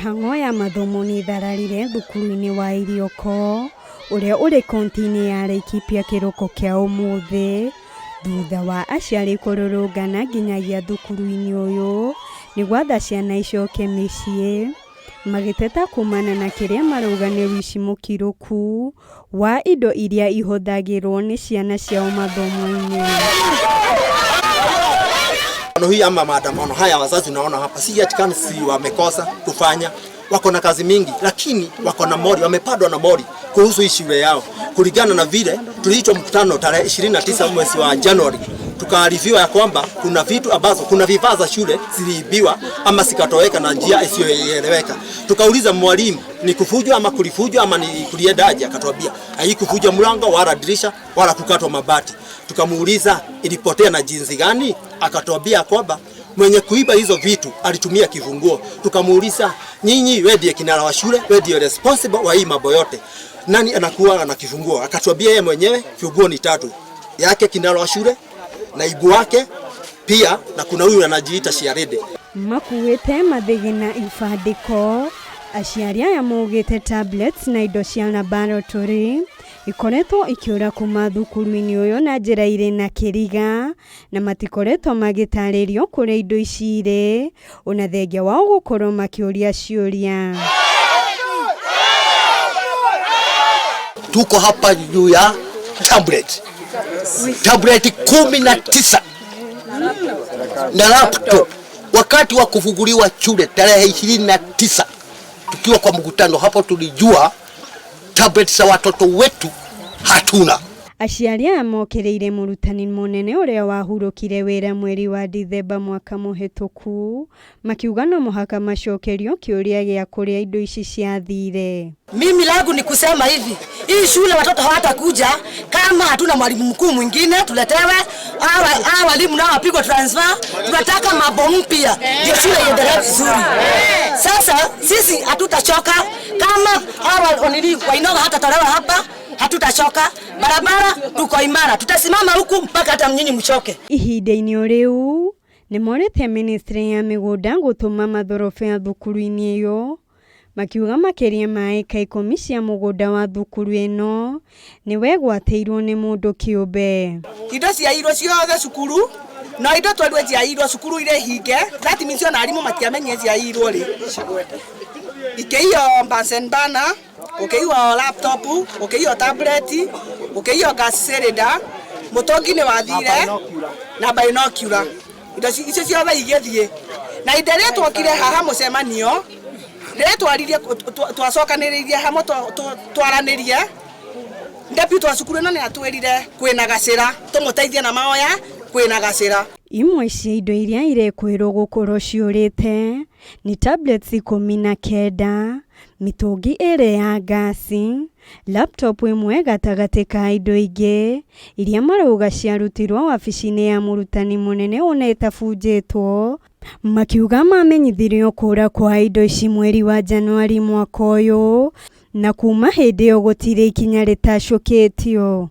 Mĩhang'o ya mathomo nĩ ĩthararire thukuru-inĩ wa Irioko ũrĩa ũrĩ kauntĩ-inĩ ya Laikipia kĩroko kĩa ũmũthĩ thutha wa aciari kũrũrũngana nginyagia thukuru-inĩ ũyũ nĩ gwatha ciana icoke mĩciĩ magĩteta kumana na kĩrĩa marauga nĩ ũici mũkĩrũku wa indo iria ihũthagĩrwo nĩ ciana ciao mathomo-inĩ. Hii ama maandamano haya wazazi unaona hapa, si ati kama si wamekosa kufanya, wako na kazi mingi, lakini wako na mori, wamepandwa na mori kuhusu hii shule yao, kulingana na vile tuliitwa mkutano tarehe 29 mwezi wa Januari, tukaarifiwa ya kwamba kuna vitu ambazo, kuna vifaa za shule ziliibiwa ama zikatoweka na njia isiyoeleweka. Tukauliza mwalimu ni kufujwa ama kulifujwa ama ni kuliendaje? Akatuambia haikuvujwa mlango wala dirisha wala kukatwa mabati. Tukamuuliza ilipotea na jinsi gani? Akatuambia kwamba mwenye kuiba hizo vitu alitumia kifunguo. Tukamuuliza, nyinyi, wewe ndiye kinara wa shule, wewe ndiye responsible wa hii mambo yote, nani anakuwa na kifunguo? Akatuambia yeye mwenyewe funguo ni tatu, yake kinara wa shule, naibu wake pia, na kuna huyu anajiita Shiarede. Makuĩte mathĩgĩ na ibandĩko aciari aya maugĩte tablets na indo cia laboratory ikoretwo ikĩũra kuma thukuru-inĩ ũyũ na njĩra irĩ na kĩriga na matikoretwo magĩtarĩrio kũrĩa indo ici irĩ ona thengia wao gũkorwo makĩũria ciũria. Tuko hapa juu ya tablet 19 na laptop. Wakati wa kufunguliwa shule tarehe 29, tukiwa kwa mkutano hapo, tulijua tablet za watoto wetu hatuna. Aciari aya mokĩrĩire mũrutani mũnene ũrĩa wahurũkire wĩra mweri wa Dithemba mwaka mũhĩtũku makiuga no mũhaka macokerio kĩũria gĩa kũrĩa indo ici ciathire. Mimi langu ni kusema hivi, hii shule watoto hawatakuja kama hatuna mwalimu mkuu mwingine tuletewe, hawa walimu nao wapigwe transfer. Tunataka mambo mpya ndio shule iendelee vizuri. Sasa sisi hatutachoka kama hawa nini Wainoga hatatolewa hapa, hatutachoka. Barabara tuko imara, tutasimama huku mpaka hata mnyinyi mchoke. Ihinda-inĩ o rĩu nĩ morĩtie ministry ya mĩgũnda gũtũma mathorobea thukuru-inĩ ĩyo makiuga makĩria ma ĩka 10 cia mũgũnda wa thukuru ĩno nĩ wegwatĩirwo nĩ mũndũ kĩũmbe. Indo ciairwo ciothe cukuru no indo twerirwo ciairwo cukuru irĩ hinge, that means ona arimũ matiamenyire ciairwo rĩ. Ikĩiywo Bunsen burner, gũkĩiywo laptop, gũkĩiywo tablet, gũkĩiywo gas cylinder, mũtũngi nĩ wathire na binocular. Indo icio ciothe igĩthiĩ. Na indo rĩrĩa twokire haha mũcemanio, rĩrĩa twaririe twacokanĩrĩirie hamwe twaranĩrie, deputy wa cukuru ĩno nĩ atwĩrire kwĩna gacĩra tũmũteithie na mahoya kwĩna gacĩra. Imwe cia indo iria irekwĩrwo gũkorwo ciũrĩte nĩ tablets 19, mĩtũngi ĩrĩ ya ngasi, laptop ĩmwe gatagatĩ ka indo ingĩ iria marauga ciarutirwo wabici-inĩ ya mũrutani mũnene ona ĩtabunjĩtwo makiuga mamenyithirio kũra kwa indo ici mweri wa Januari mwaka ũyũ na kuma hĩndĩ ĩyo gũtirĩ ikinya rĩtacũkĩtio.